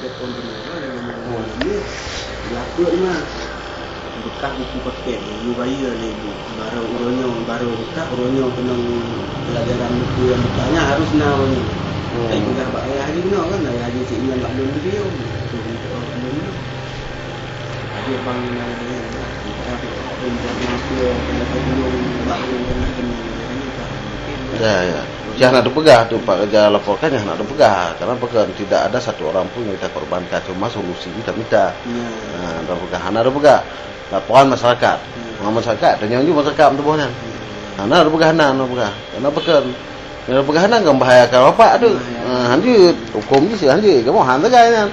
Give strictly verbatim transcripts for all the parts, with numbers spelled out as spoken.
Telepon keunoe, kan, ada nombor ni. Lapor, Mas. Bekas buku paket, ibu bayar lé ibu. Baru uroe nyoe, baru bekas uroe nyoe keunong pelajaran buku nyang bekas nyan harus na uroe nyoe. Hmm. Tapi peugah bak ayah jih keunoe, kan, ayah jih cit nyan bak lôn teubieng. Tuh, untuk lôn. Ada bang yang ada yang, ada yang buat mafia, ada yang bak lôn, ada yang, ada yang, ada yang. Ya, ya. Nyang hana teupeugah tu, Pak, keureuja laporkan nyang hana teupeugah. Karena bukan, tidak ada satu orang pun yang kita korbankan. Cuma solusi kita minta. Ya. Ha, teupeugah, hana teupeugah. Laporan masyarakat. Ya. Ha, masyarakat, tanyong ju masyarakat meutuboh nyan. Ya. Hana teupeugah, hana teupeugah. Karena bukan. Nyang teupeugah hana kan membahayakan bapak tu. Ya, ya. Ha, hanjeuet. Hukum jih hanjeuet. Kamoe han sagai nyan.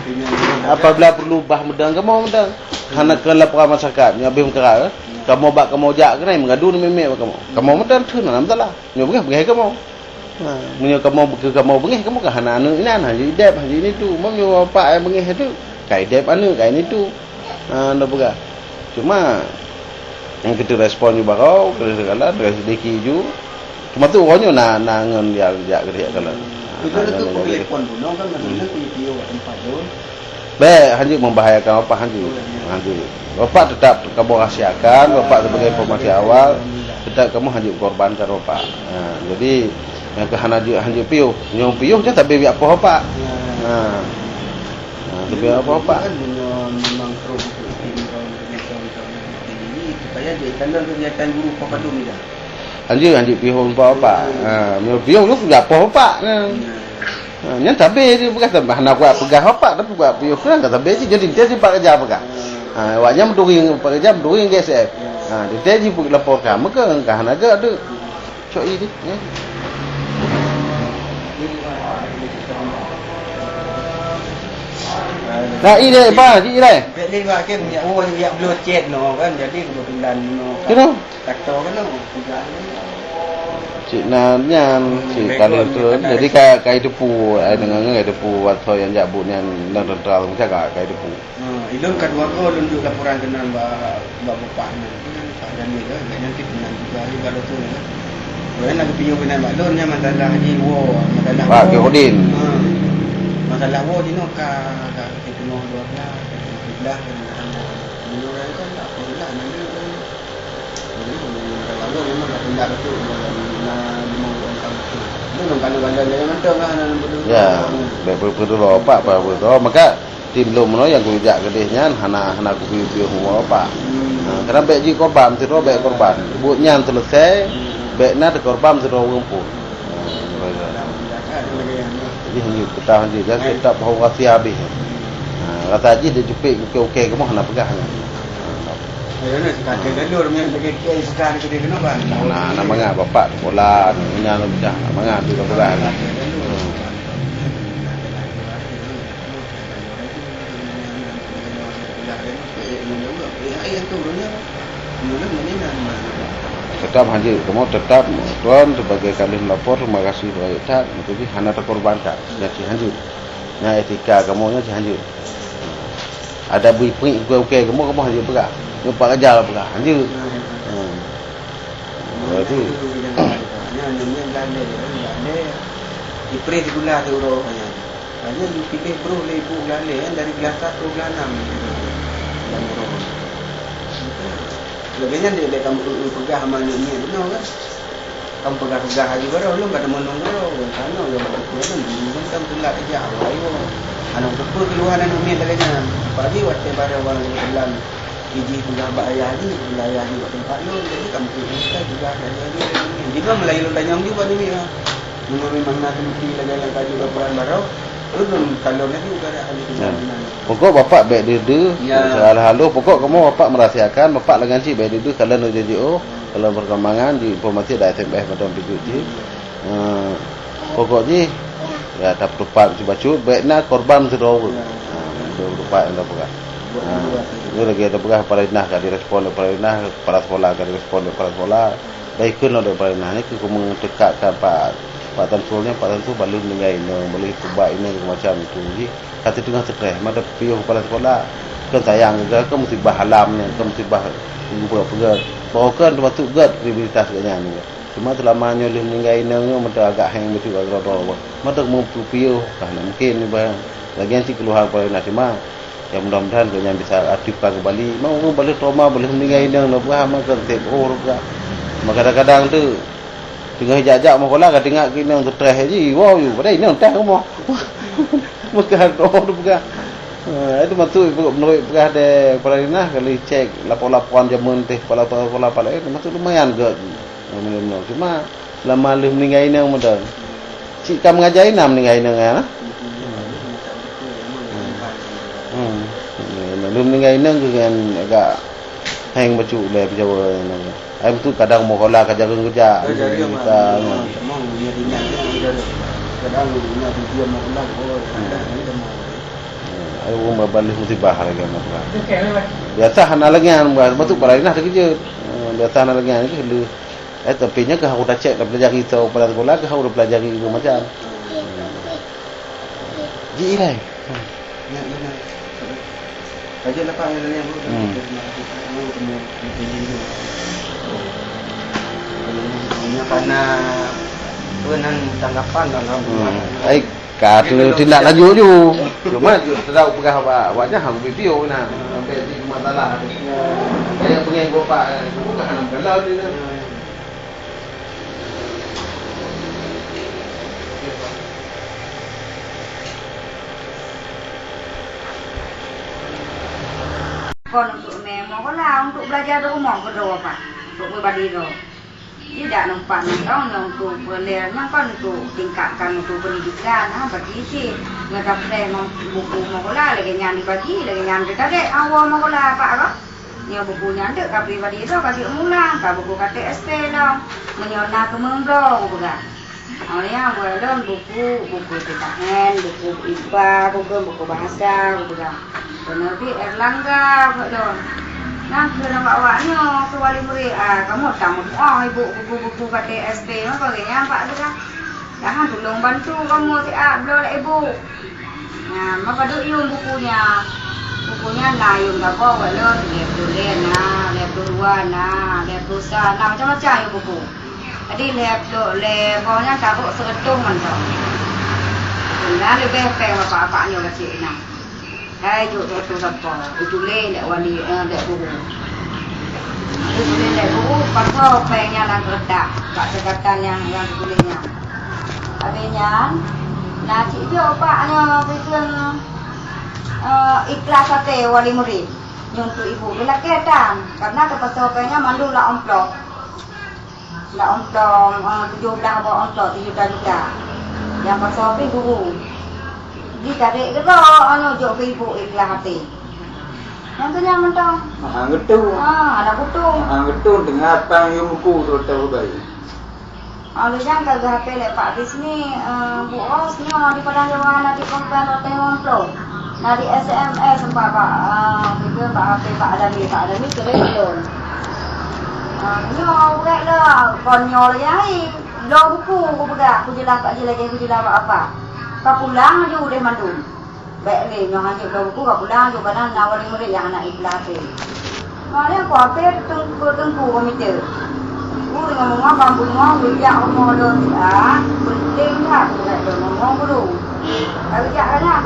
Intinya, apabila perlu bah meudang, kamoe meudang. Hana keu laporan masyarakat, nyoe habéh meukara. Ya. Kamoe bak kamoe jak keunoe meugadu ngon miet-miet bak kamoe. Kamoe meudang, theun hana masalah. Nyoe beungéh, beungéh kamoe. Ha, meunyoe kamoe beu-, kamoe beungéh, kamoe ka hana aneuk inan, hanjeuet idép, hanjeuet initu. Meunyoe bapak nyang beungéh tu, ka idép aneuk, ka initu. Ha, na peugah. Cuma, nyang keutu respon ju baroe, keu segala, keu sedikit ju. Cuma tu uroe nyoe na, na ngon jak, jak keudeh jalan. Ha, itu na tu ngon jak keudeh. Telepon bunoe kan, maksudnya, hmm, video tempat tu. Bèk, hanjeuet membahayakan bapak, hanjeuet. Hanjeuet. Bapak tetap kamoe rahsiakan, bapak sebagai informasi awal, tetap kamoe hanjeuet korbankan bapak. Ha, jadi, nyang keu hana jeuet, hanjeuet piôh. Nyang piôh nyan sabé jak poh bapak. Ha. Ha, sabé jak poh bapak. Kan memang terus supaya jadi tanda kegiatan guru Pak Padum ni dah. Hanjeuet, hanjeuet piôh umpama bapak. Ha, meunyoe piôh tu jak poh bapak. Ha. Ha, nyan sabé jih peugah, hana kuat peugah bapak, tapi kuat piôh kan, ka sabé jih, jadi nyan si Pak Keureuja peugah. Ha, awak nyan meuturi, Pak Keureuja meuturi ngon G S F. Ha, di T J pun laporkan, meukeue ka hana geuh tu. Cok i deh, ya. Nah, i deh, bah, i deh. Bèk lé bah, kan, ya, oh, ya, bloe chat no, kan, jadi kebetulan no, kan. Kenapa? Kata kan, no, pegang kan. Cik nan nyan, cik kali tu. Jadi, ka, ka i teupeu, ai, deungon, ka i teupeu, watèe nyang jak buet nyan, nang teuntara macam ka, ka i teupeu. Ha, ilôn ka dua go lôn jok laporan keunan bak, bak bapak nyan. Pak Jamil, eh, gobnyan pih keunan juga, eh, bak dokto nyan. Gobnyan lagèe piôh keunan bak lôn nyan masalah jih woe, masalah woe. Pak Khairuddin. Ha. Masalah woe jinoe ka, ka, ka teungoh dua blah, ka teungoh sibeulaih, ka teungoh dua blah. Meunurot kan tak apalah, nanti kan. Jadi, masalah woe memang ka pindah ke tu, na limong ureueng ka mati. Itu nang kalau bandar jangan mantong lah, nang betul. Ya, baik betul, Pak, baik betul. Maka, Tim lôn meunoe nyang kujak keudeh nyan hana, hana kupiôh-piôh uroe bapak. Hmm. Ha, karena bèk jikorban, sidroe bèk korban. Buet nyan seuleusai, hmm, bèk na teukorban sidroe ureueng pun. Ha, jadi hanjeuet, peutah hanjeuet, jadi tetap bahwa rahsia habéh. Ha, rasa jih di jupek uke-uke kamoe hana peugah nyan. Ha, ayo, nah, sekarang jalur, meunan lagèe kiai sekarang keudeh keunoe ban. Nah, na mangat bapak sekolah, nyan pecah, na mangat tu peugah. Hmm. Tetap hanjeuet, kamoe tetap, tuan, sebagai kali melapor, terima kasih banyak that, tapi hana terkorbankan, nyan cit hanjeuet. Nyan etika kamoe nyan cit hanjeuet. Ada bui pengik ukai-ukai kamoe, kamoe hanjeuet peugah. Nyoe Pak Raja lah peugah, hanjeuet. Hmm. Berarti Ipreh sikula siuroe nyan. Hanya yue piléh broh lé ibu geulalé nyan dari geulah satu geulah nam. Nyang uroe. Lagèe nyan dek, dek kamoe peugah sama aneuk miet bunoe kan. Kamoe peugah-peugah laju baroe, lôn ka teumeunung baroe. Tanoh nyang beutôi kan, guru kan, kan teulat ijak awai woe. Aneuk teupeue keuluhan aneuk miet lagèe nyan. Apalagi watèe barang-barang keubeutulan. Ijih peugah bak ayah jih, peugah ayah jih bak teumpat lôn, jadi ka meukeue peugah bak ayah jih. Jadi memang meulayeue lôn tanyong jih bak nibak nyan. Meunyoe memang na teumeuti lagèe nyang ka jeuet laporan baroe, ulôn kalon laju bak ayah jih. Ya. Pokok bapak bèk deuh-deuh, ya, secara halôh, pokok kamoe bapak merahasiakan, bapak lagèe nyan cit bèk deuh-deuh, kalon laju jih, oh, kalon perkembangan, di informasi ada S M S mantong pih jeuet cit. Eh, pokok jih, ya, tapeuteupat sibacut, bèk na korban sidroe. Ha, itu teumpat nyang tapeugah. Ha, itu lagèe tapeugah peurintah ka direspon lé peurintah, kepala sekolah ka direspon lé kepala sekolah. Bah ikheun lom lé peurintah nyan keu meuteuka Pak, Pak Samsul nyan, Pak Samsul baru meuninggai inong, baru peubat inong macam itu. Jih ka teuteungoh stres, mata piôh kepala sekolah. Kan sayang juga, kan musibah alam nyan, kan musibah peugah-peugah. Bahwa kan termasuk gèt kredibilitas geuh nyan. Cuma seulama nyoe lheueh meuninggai inong nyoe, meuteuk agak hèng beutôi bak droe-droe. Meuteuk meupiôh, ka hana mungken nibak. Lagèe nyan cit keuluhan Ukraina, cuma ya mudah-mudahan gobnyan bisa aktifkan kembali. Memang ureueng baloh trauma, baloh meuninggai inong, na peugah meukeusut, oh, na peugah. Maka kadang-kadang tu teungoh jak-jak meukola ka teuingat keu inong, stres jih, wow, yu, padahai inong teuh rumoh. Meukeusut, oh, na peugah. Ha, itu maksud menurut peugah deh Ukraina, kalau cek laporan-laporan jameun teuh kepala sekolah-sekolah paleng, maksud lumayan gèt. Cuma lama lheueh meuninggai inong meudan. Cit ka meungaja inong meuninggai inong nyan, nah. Hmm. Hmm. Lheueh meuninggai inong geuh nyan agak hèng bacut lé peujawa nyan. Ai beutôi kadang meukola ka jareueng geujak. Ka jareueng, ka, hmm, hmm. Kadang nyan diam meukola, oh, kadang nyan mau. Hmm. Ai ureueng babalih musibah lagèe nyan. Biasa hana lagèe nyan, beutôi para inah teukeujot. Hmm, biasa hana lagèe nyan, lheueh Eh, tapi nyan keuh harôh tacèk, tapelajari soe, peulajaran sekolah keuh harôh tapelajari macam. Ji ilai. Hmm. Nyan, nyan, nyan. Raja lapan nyan, nyan, nyan. Hmm. Nyan, nyan, nyan. Nyan, karena apa nan tanggapan dalam. Hmm. Ai, ka tindak lanjut ju. Cuma, teudauk peugah bak, bak nyan, hana video na. Sampai di masalah. Kayak pengen gua pak, gua bukan dalam galau ni. Kon untuk meukola, untuk belajar di rumah keudroe, Pak. Untuk pribadi droe. Tidak nampak nonton untuk peureulèe nyan kan untuk tingkatkan untuk pendidikan, ha, bagi cit. Nyoe daftar buku meukola lagèe nyan dibagi, lagèe nyan teutarek awai meukola, Pak, roh. Nyoe buku nyan deuek ka pribadi droe ka jeuet mulang, ka buku ka T S P lom. Meunyoe na keumeung droe kupeugah. Awai nyan buet lôn buku, buku P K N, buku I P A, buku, buku bahasa, kupeugah. Penerbit Erlangga buet lôn. Nyan keuh awak-awak nyoe keu wali murit, ah, kamoe tameudoa ibu buku-buku K T S P nyoe, bagi nyan Pak Lurah. Tahan tulông bantu kamoe siat bloe lé ibu. Nah, meupadub yum buku nyan. Buku nyan na yum saboh buet lôn, lhèe ploh lhèe na, lhèe ploh dua na, lhèe ploh sa na, macam-macam yum buku. Jadi, lhèe ploh lhèe boh nyan tarok seureutôh mantong. Nah, leubeh péng bapak-bapak nyoe keuchik nyan. Hai jok seureutôh sapo, ituléh lé wali, eh, lé guru. Ituléh lé guru, pasoe péng nyan lam keureutah, bak catatan nyang, nyang teutuléh nyan. Habéh nyan, na cit jok pak nyoe, bukon, eh, ikhlas até wali murit. Nyoe untuk ibu, geulakèe tan, karena teupasoe péng nyan mandum lam amplop. Lam amplop, eh, tujoh blah boh amplop, sijuta-juta. Nyang pasoe pih guru. Jitarek keudroe, anu, jok keu ibu ikhlas até. Nyang keu nyan mantong. Hana geutung. Ha, hana geutung. Hana geutung, teungoh pang yum buku tu teuh bayi. Ah, lheueh nyan ka geuhapé lé Pak Bisni, eh, Bu Ros nyoe di Padang Jawa na di Kompen Roteng Wongplo. Na di S M S sempat Pak, eh, tiga Pak H P Pak Adami, Pak Adami sering lom. Ah, nyoe buet lah, kon nyoe lagèe hai, bloe buku kupeugah, kujeulaih Pak Ji lagèe kujeulaih Pak Apa. Ka pulang laju udeh mandum. Bèk lé, nyoe hanjeuet lom buku ka pulang, tu kadang na wali murit nyang hana ikhlas lé. Nyoe lé, ku hapé teungku, teungku komite. Ku deungon meungoh, ban beungoh, geujak rumoh lôn siat, peunteng that, geujak lôn rumoh guru. Ka geujak ka nyan.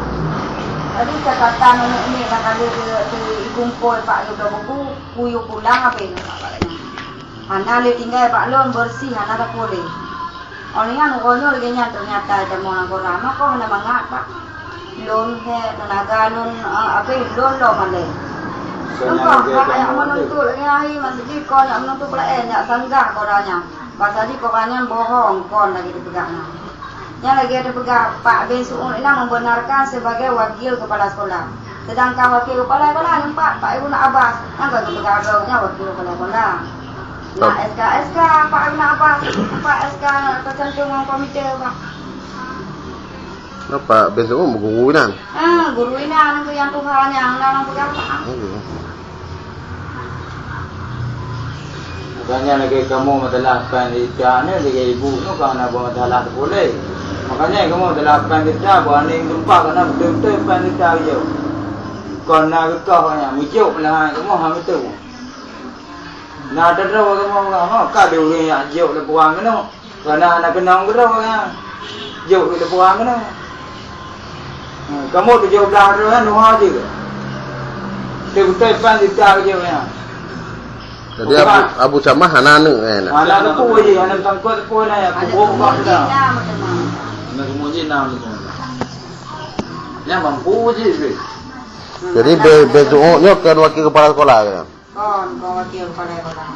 Jadi, catatan aneuk miet nyang ka lheueh teu-, teu-, ikumpôi bak yue lom buku, kuyue pulang habéh nyoe bak nyan. Hana lé tinggai bak lôn, beureuséh hana sapeue lé. Óh lheueh nyan, uroe nyoe lagèe nyan teunyata jameun lam kolam, mako hana mangat, Pak. Lôn hék, teunaga lôn, eh, abéh lôn lom malèe. Lôn kon hak jak meununtut lagèe hai, maksud jih kon jak meununtut peulaén, jak sanggah kora nyan. Pasal jih kora nyan bohong, kon lagèe teupeugah nyan. Nyan lagèe teupeugah Pak Ben Suud inan membenarkan sebagai wakil kepala sekolah. Sedangkan wakil kepala sekolah nyan Pak, Pak Ibnu Abbas, nyan kon teupeugah droe nyan wakil kepala sekolah. Nah, S K, S K Pak Ibnu Abbas, Pak S K teucantum ngon komite, Pak. Napa Ben Suud guru inan? Ah, guru inan, nyang tuha nyan, nyan peugah Pak. Oh, iya. Makanya lagèe kamoe masalah pan ita nyoe, lagèe ibu nyoe ka na buet masalah teupuléh. Makanya kamoe masalah pan ita, berani tumpah, karena beutôi-beutôi pan ita jok. Kon na geukoh nyan, meujok peulahan kamoe hana beutôi. Na teuh droe kamoe, ka di ureueng nyang jok lé puang keunoe. Karena na keunong keudroe nyan. Jok lé puang keunoe. Kamoe tujoh blah droe nyoe, nyoe jih. Beutôi-beutôi pan juta jih nyan. Jadi Abu, Abu Samah hana aneuk, eh, nak? Hana teupeu jih, hana sangkot teupeu na, ya, kubur bak dah. Aneuk keumuen jih enam. Nyan mampu jih, weh. Jadi be-, besok nyoe keu wakil kepala sekolah, ya? Kon, kon wakil kepala sekolah.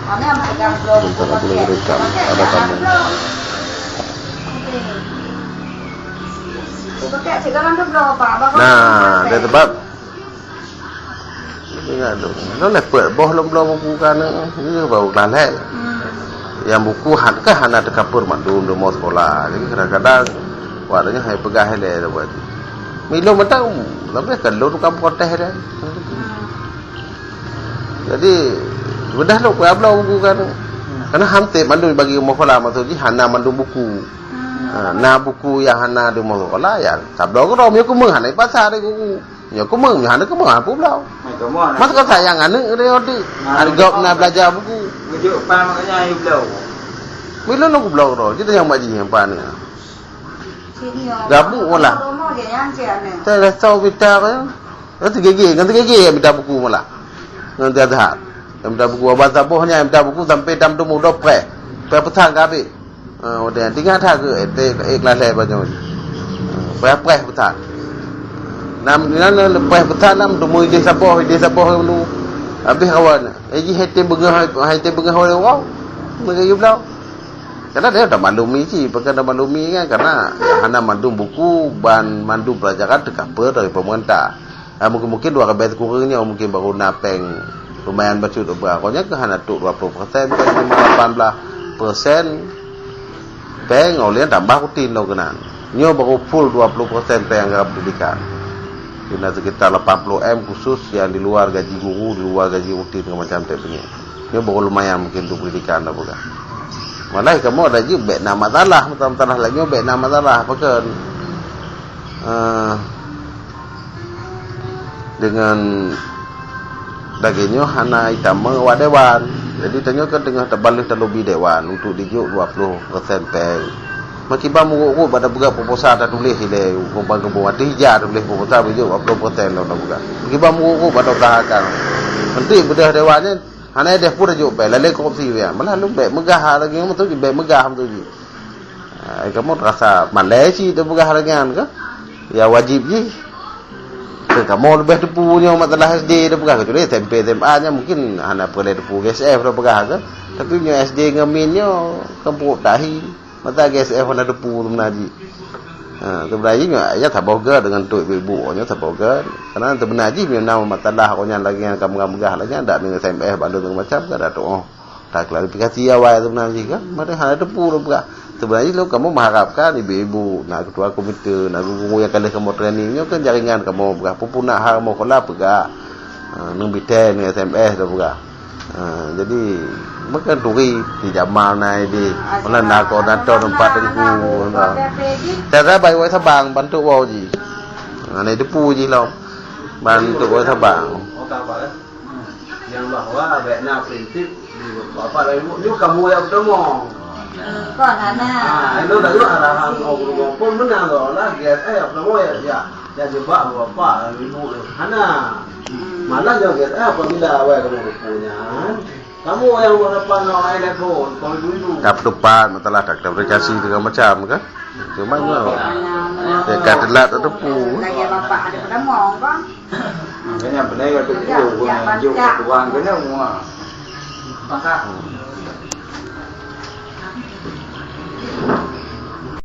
Kami yang pegang blok. Bentar, aku lagi rekam. Ada kamu. Oke. Itu pakai cik dalam tu blok apa? Abang. Nah, dia sebab. Ingat tu. Lo lepet boh lom blok buku kan. Ini baru lalek. Hmm. Yang buku han-, kan hana teukaper mandum di mall sekolah. Jadi kadang-kadang wak nyan hai peugah hai lé buat. Milo mantong, tapi kan lôn ka protes dah. Jadi, mudah lôn peugah bloe buku kan. Karena hampir mandum bagi rumoh sekolah, maksud jih hana mandum buku. Ha, na buku nyang hana di rumoh sekolah, ya tabloe keudroe, meunyoe keumeung hana ipaksa dari buku. Nyoe keumeung, nyoe hana keumeung, hana peubloe. Masa ka sayang aneuk dia tu. Nah, harga na belajar buku. Meujok pan makanya ayu bloe. Milo lôn kubloe keudroe, jadi nyang mak jih nyang pan ni. Gabuk malah. Teuh dah tahu mita apa ya? Ngan teugigi, ngan teugigi ya mita buku malah. Ngan dia dah. Ya mita buku, abang saboh nya mita buku sampai tam tu mudah preh. Preh pesan ke habis. Ha, udah tinggal dah ke, eh, teh, eh, kelas leh banyak. Ha, preh, preh pesan. Nam, nam, nam, preh pesan nam, tu mu ideh saboh, ideh saboh dulu. Habis kawan. Eh, jih hai tem beungah, hai tem beungah orang. Mereka you bloe. Karena dia dah maklumi cit, bukan dah maklumi kan, karena hana mandum buku, ban mandum pelajaran teukaper dari pemerintah. Ah, mungkin, mungkin dua ribèe sikureueng nyoe mungkin baru na péng lumayan bacut ubah. Kon nyan keuh hana trok dua puluh persen, péng cuma lapan belas persen péng, oh, lheueh tambah rutin lom keunan. Nyoe baru full dua puluh persen péng anggaran pendidikan. Kena sekitar lapan puluh M khusus yang di luar gaji guru, di luar gaji rutin ke macam tak bunyi. Nyoe baru lumayan mungkin untuk pendidikan dah bukan. Malah kamu ada je bèk na masalah, masalah lagi nyoe bèk na masalah, apa kan? Eh, dengan daging nyoe hana itamé wak dewan. Jadi tanyoe kan teungoh tabaleh talobi dewan untuk dijok dua puluh persen péng. Makiban muruk-ruk bak tapeugah proposal tatuléh ilèe, kumbang keumbung ateueh ija tatuléh proposal beujok dua puluh persen lom tapeugah. Makiban muruk-ruk bak tausahakan. Nanti beudoh dewan nyan hana ideh pun tajok péng, lalé korupsi pian. Malah lôn bèk meugah lagèe nyan, beutôi jih bèk meugah beutôi jih. Ai kamoe rasa malèe cit tapeugah lagèe nyan keuh. Ya wajib jih. Keu kamoe leubeh teupeu nyoe masalah S D tapeugah, kecuali S M P, S M A nyan mungkin hana peureulèe teupeu S F tapeugah keuh. Tapi nyoe S D ngon min nyoe kan peuet tahi. Mata G S F hana teupeu sebenarnya jih. Ha, sebenarnya jih nyoe, ya saboh gèt dengan tu ibu-ibu nyoe saboh gèt. Karena sebenarnya jih nyoe na masalah awak nyan lagèe nyan ka meugah-meugah lagèe nyan, dak deungon S M S bandum macam ka dak tuoh. Taklarifikasi awai sebenarnya jih kan. Mata hana teupeu lom peugah. Sebenarnya jih lôn kamoe mengharapkan ibu-ibu, na ketua komite, na guru-guru nyang ka lheueh kamoe training nyoe kan jaringan kamoe peugah. Peue-peue na hal kamoe sekolah peugah. Ha, neubitèe neu S M S dah peugah. Ha, jadi, meukeun turi di Jamal na di, mana na koordinator tempat teungku, na. Cara bai wai sabang bantu wau ji. Ha, na depu ji lom. Bantu wai sabang. Yang bahwa bèk na prinsip di bapak dan ibu nyoe kamoe nyang peutamong. Kon hana. Ah, itu tadi arahan guru pun benar lah. G S F peutamong ya, ya. Nyang jeubak bapak ibu tu hana. Hmm. Malah nyoe gét, eh, apabila awai kamoe punya, kamoe nyang berapa nak awai dah pun, kalau dulu. Tap tupat, masalah tak klarifikasi segala macam kan. Cuma nyoe. Hana. Dia kata telat tak tepu. Lagi bapak ada pada mong kan. Makanya benar kata dia, orang yang jauh kurang kena semua. Maka